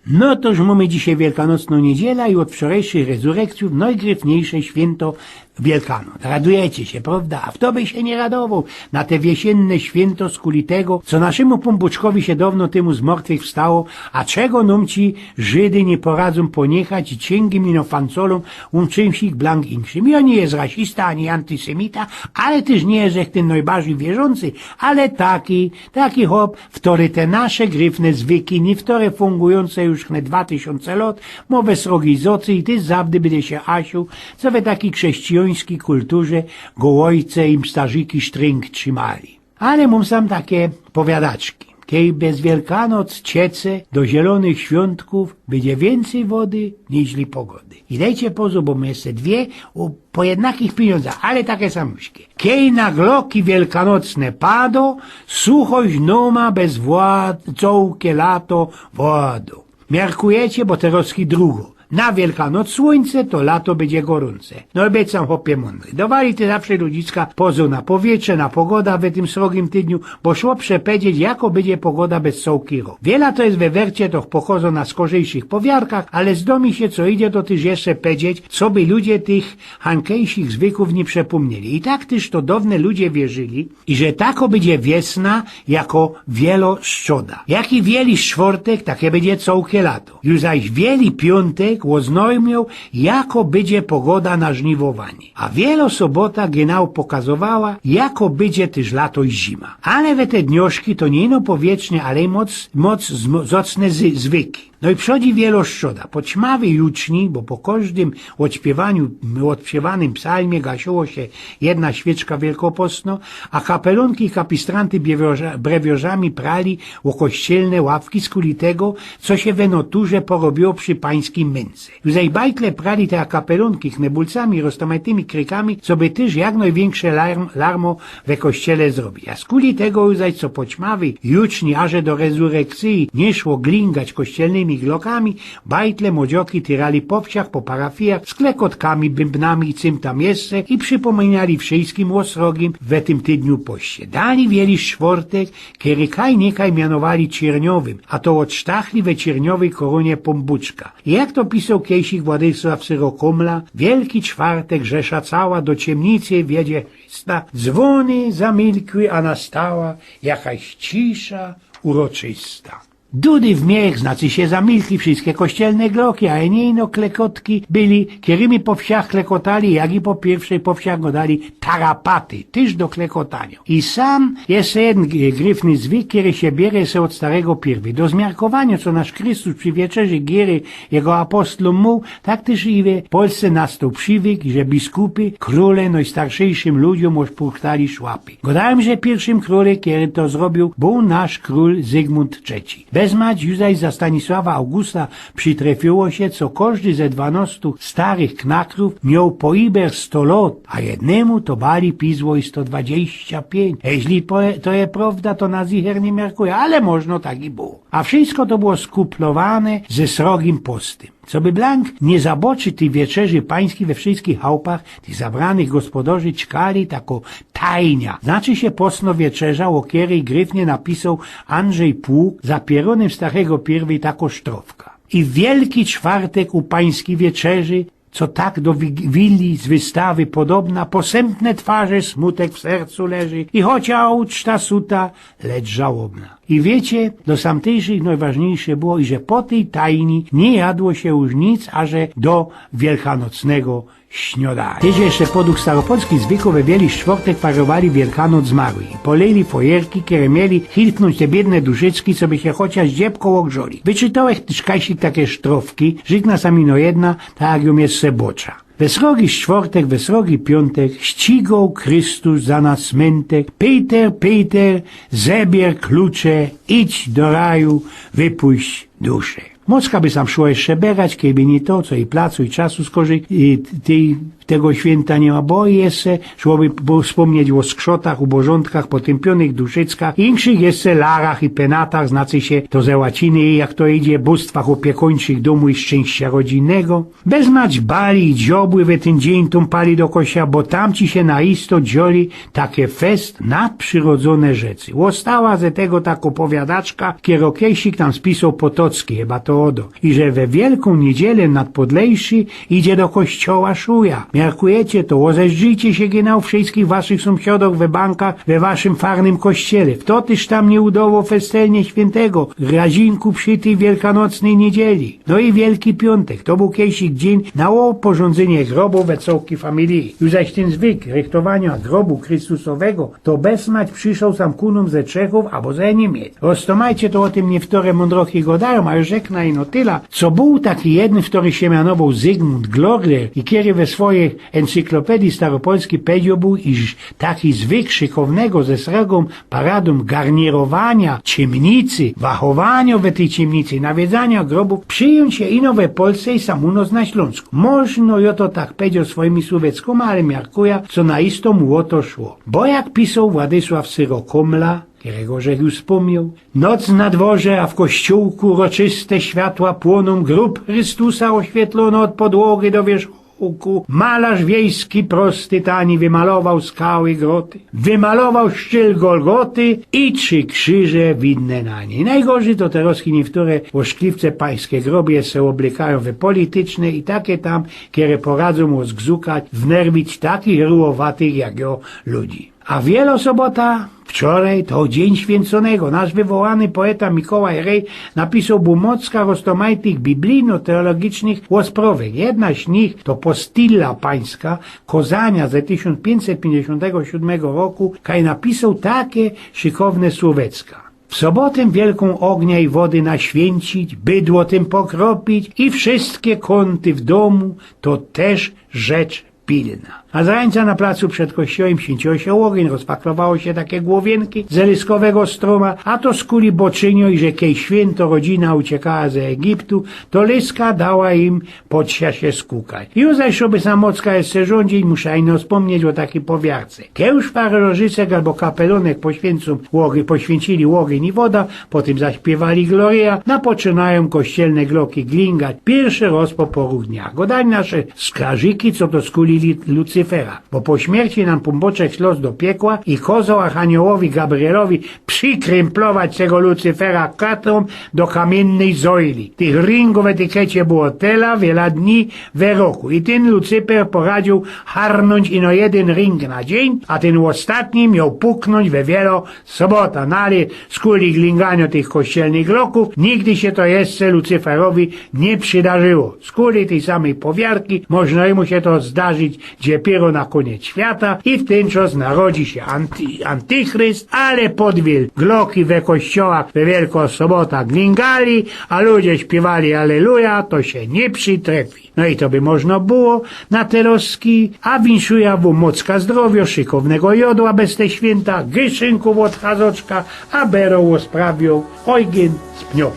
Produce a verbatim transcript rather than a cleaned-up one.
No toż mōmy dzisiej wielkanocnõ niydziela i ôd wczorejszych rezurekcyjōw nojgryfniyjsze świynto Wielkanoc. Radujecie sie, prŏwda? A fto by sie niy radowoł na te wiesynnŏ świynto, skuli tego, co naszymu Pōnbōczkowi sie dŏwno tymu z mortwych wstało, a czego nōm ci Żydy niy poradzōm pōniechać i ciyngiym ino fancolōm, ōm czymś ich blank inkszym. I ôn niy je rasysta ani antysemita, ale tyż niy je żech tyn nojbardzij wierzący, ale taki, taki chop, ftory te nasze gryfne zwyki, niftore fungujōnce już hne dwa tysiōnce lŏt, mŏ we srogiej zocy i tyż zawdy bydzie sie asiōł, co we takij krześcijōńskij kulturze go ôjce im starzyki sztryng trzimali. Ale mōm sam take powiadaczki. Kej bez Wielkanoc ciece do Zielōnych Świōntkōw, bydzie wiyncyj wody niźli pogody. I dejcie pozōr, bo mōm jeszcze dwie ô, po jednakich piniōndzach, ale take samuśkie. Kej na gloki wielkanocne pado, suchość nōma bez wła-, cołke lato włado. Miarkujecie, bo terŏzki drugo. Na Wielkanoc słōńce, to lato bydzie gorōnce. No i bydź sam, chopie, mōndry. Dŏwali te zawsze ludziska pozōr na powietrze, na pogoda we tym srogim tydniu, bo szło przepedzieć, jako bydzie pogoda bez cołki rok. Wiela to je we wercie, to pochodzōm na skorzejszych powiadkach, ale zdŏ mi sie, co idzie, to tyż jeszcze pedzieć, co by ludzie tych hankejszych zwykōw niy przepōmnieli. I tak tyż to dŏwne ludzie wierzyli, i że tako bydzie wiesna jako wielo szczoda. Jak i wieli szczwortek, take bydzie cołke lato. Już zaś wieli piōntek ôznojmioł, jako bydzie pogoda na żniwowanie. A wielo sobota genau pokazowała, jako bydzie tyż lato i zima. Ale we te dnioszki to niy ino powietrzne, ale i moc, moc zmo-, zocne zy-, zwyki. No i przodzi wielo szczoda. Po ćmawyj juczni, bo po kożdym ôdśpiywaniu, ôdśpiywanym psalmie gasiło sie jedna świyczka wielkopostno, a kapelōnki i kapistranty biewioża-, brewiōrzami prali ô kościelne ławki, skuli tego, co sie we noturze porobiło przi pańskim mynce. Już zaś bajtle prali te kapelōnki knebulcami, roztōmajtymi krykami, coby tyż jak nojwiynkrze larm-, larmo we kościele zrobić. A skuli tego już zaś, co po ćmawyj juczni, aże do rezurekcyje niy szło glingać kościelnymi glokami, bajtle młodzioki tyrali po wsiach, po parafijach z klekotkami, bymnami i cym tam jeszcze i przipōminali wszyjskim ô srogim we tym tydniu poście. Dali wieli szczwortek, kery kaj nikaj mianowali ciyrniowym, a to ôd sztachli we ciyrniowyj korōnie Pōnbōczka. Jak to pisoł kejsik Władysław Syrokōmla, Wielki Czwartek, rzesza cała, do ciymnicy wiedzie Chrysta, zwōny zamilkły, a nastała jakaś cisza uroczysta. Dudy w miech, znaczy sie zamilkli wszyjske kościelne gloki, a niy ino klekotki byli, kerymi po wsiach klekotali, jak i po piyrwszej po wsiach godali tarapaty, tyż do klekotanio. I sam jeszcze jedyn g-, gryfny zwyk, kery sie biere se ôd starego piyrwyj. Do zmiarkowaniŏ, co nasz Christus przi wieczerzy giery jego apostołōm mōł, tak tyż i we Polsce nastoł prziwyk, że biskupy, krōle nojstarszejszym ludziōm ôszpurchtali szłapy. Godajōm, że piyrwszym krōle, kery to zrobiōł, bōł nasz krōl Zygmunt trzeci. Bez mać już zaś za Stanisława Augusta przitrefiyło sie, co kożdy ze dwanŏstu starych knakrōw mioł po iber sto lŏt, a jednymu to bali pizło i sto dwadzieścia piyńć. Jeźli po-, to je prŏwda, to na zicher niy miarkujã, ale możno tak i było. A wszyjsko to było skuplowane ze srogim postym. Coby blank niy zaboczyć tyj wieczerzy pańskij, we wszyjskich chałpach tych zabranych gospodŏrzy czkali tako tajnia. Znaczy sie postnŏ wieczerza, ô keryj gryfnie napisoł Andrzej Pług za pierōnym starego piyrwyj tako sztrofka. I w Wielki Czwartek u pańskij wieczerzy, co tak do wig-, willi z wystawy podobna, posymtne twarze smutek w sercu leży i chocia uczta suta, lecz żałobna. I wiycie, do samtejszych nojważniyjsze było, iże po tyj tajni niy jadło sie już nic, aże do wielkanocnego śniŏdaniŏ. Tyż jeszcze podug staropolskich zwykōw we Wieli Sztwortek farowali Wielkanoc zmarłych. Polili fojerki, kere mieli hiltnōńć te biydne duszyczki, coby sie chocia dziebko ôgrzoli. Wyczytołech tyż kajsik take sztrofki, rzykna sam ino jedna, tak jak jōm je sobocza. We srogi sztwortek, we srogi piōntek ścigoł Christus za nas smyntek: Pyjter, Pyjter, zebier klucze, idź do raju, wypuść dusze. Mocka by sam szło jeszcze berać, kejby niy to, co i placu, i czasu skorzej, i tej Tego świynta niy ma, bo jeszcze szłoby wspōmnieć ô skrzotach, ubożōntkach, potympiōnych duszyckach, inkszych jeszcze larach i penatach, znaczy sie to ze łaciny, i jak to idzie, bōstwach ôpiekōńczych dōmu i szczynścia rodzynnego. Bez mać bali i dziobły we tyn dziyń tōmpali do kościoła, bo tamci sie na isto dzioli take fest nadprzyrodzōne rzeczy. Ôstała ze tego tak ôpowiadaczka, kero kejsik tam spisoł Potocki, chyba to ôdo. I że we Wielkōm Niedzielã nadpodlejszy idzie do kościoła szuja. Miarkujecie to, ôzezdrzijcie sie genau wszyskich waszych sōmsiodoch we bankach, we waszym farnym kościele. Fto tyż tam niy udowoł festelnie świyntego razinku przi tyj wielkanocnyj niedzieli. No i Wielki Piōntek, to bōł kejsik dziyń na ôporzōndzynie grobu we cołkij familiji. Już zaś tyn zwyk rychtowaniŏ grobu Christusowego to bez mać przyszoł sam ku nōm ze Czechōw abo ze Niymiec. Roztōmajcie to, ô tym niywtore mōndrochy gŏdajōm, a już rzeknã ino tela, co bōł taki jedyn, ftory sie mianowoł Zygmunt Glogler i kery we swojej encyklopedii staropolskij pedzioł bōł, iż taki zwyk szykownego ze srogōm paradōm garnirowaniŏ ciymnicy, wachowaniŏ we tyj ciymnicy, nawiedzaniŏ grobōw przijōn sie ino we Polsce i sam u nos na Ślōnsku. Możno jŏ to tak pedzioł swojimi słōweckōma, ale miarkujã, co na isto mu ô to szło. Bo jak pisoł Władysław Syrokōmla, kerego żech już spōmnioł: „Noc na dworze, a w kościołku uroczyste światła płōnōm, grōb Christusa ôświetlōny ôd podłogi do wierzchołku. Malarz wiejski, prosty, tani, wymalowoł skały, groty. Wymalowoł szczyl Golgoty i trzi krziże widne na nij”. Nojgorzij to terŏzki niyktore ôszkliwce pańske grobie se ôblykajōm we polityczne i take tam, kere poradzōm ôzgzukać, wnerwić takich rułowatych jak jŏ ludzi. A Wielkŏ Sobota, wczorej, to dziyń świyncōnego. Nasz wywołany poeta Mikołaj Rej napisoł bōm mocka roztōmajtych biblijno-teologicznych ôsprowek. Jedna z nich to Postilla Pańska, kŏzaniŏ ze tysiōnc piyńćset piyńćdziesiōntego siōdmego roku, kaj napisoł take szykowne słōwecka: „W sobotã wielkōm ôgnia i wody naświyńcić, bydło tym pokropić i wszyjske kōnty w dōmu, to tyż rzecz pilna”. A zrańca na placu przed kościołym świyńciło sie ôgyń, rozpaklowało sie take głowiynki ze lyskowego strōma, a to skuli boczynio, iże kej świynto rodzina uciekała ze Egiptu, to lyska dała im pod sia sie skukać. I już zaś, żeby sam mocka jeszcze rōndzić, muszã ino spōmnieć ô takij powiarce. Kej już parożycek abo kapelōnek poświyńcōm ôgy-, poświyńcili ôgyń i woda, potym zaśpiywali Gloria, napoczynajōm kościelne gloki glingać piyrszy rŏz po poru dnia. Gŏdali nasze skarzyki, co to skuli li-, Lucyfera, bo po śmierci nam Pōnbōczek ślŏzł do piekła i kozoł archaniołowi Gabrielowi przikrymplować tego Lucyfera katą do kamiynyj zojli. Tych ringōw w etykecie było tela wiela dni we roku i tyn Lucyper poradziōł harnōńć ino jedyn ring na dziyń, a tyn ôstatni mioł puknōńć we Wielkõ Sobotã. No ale skuli glinganiŏ tych kościelnych glokōw nigdy sie to jeszcze Lucyferowi niy przidarzyło. Skuli tyj samyj powiarki możno jymu sie to zdarzić dopiyro na kōniec świata i w tyn czas narodzi sie anty-, antychryst, ale podwiel gloki we kościołach we Wielkõ Sobotã glingali, a ludzie śpiywali Alleluja, to sie niy przitrefia. No i to by możno było na terŏzki, a winszujã wōm mocka zdrowiŏ, szykownego jŏdła bez te świynta, gyszynków ôd Hazoczka, a berŏ ôsprawiŏ Eugyn Spniok.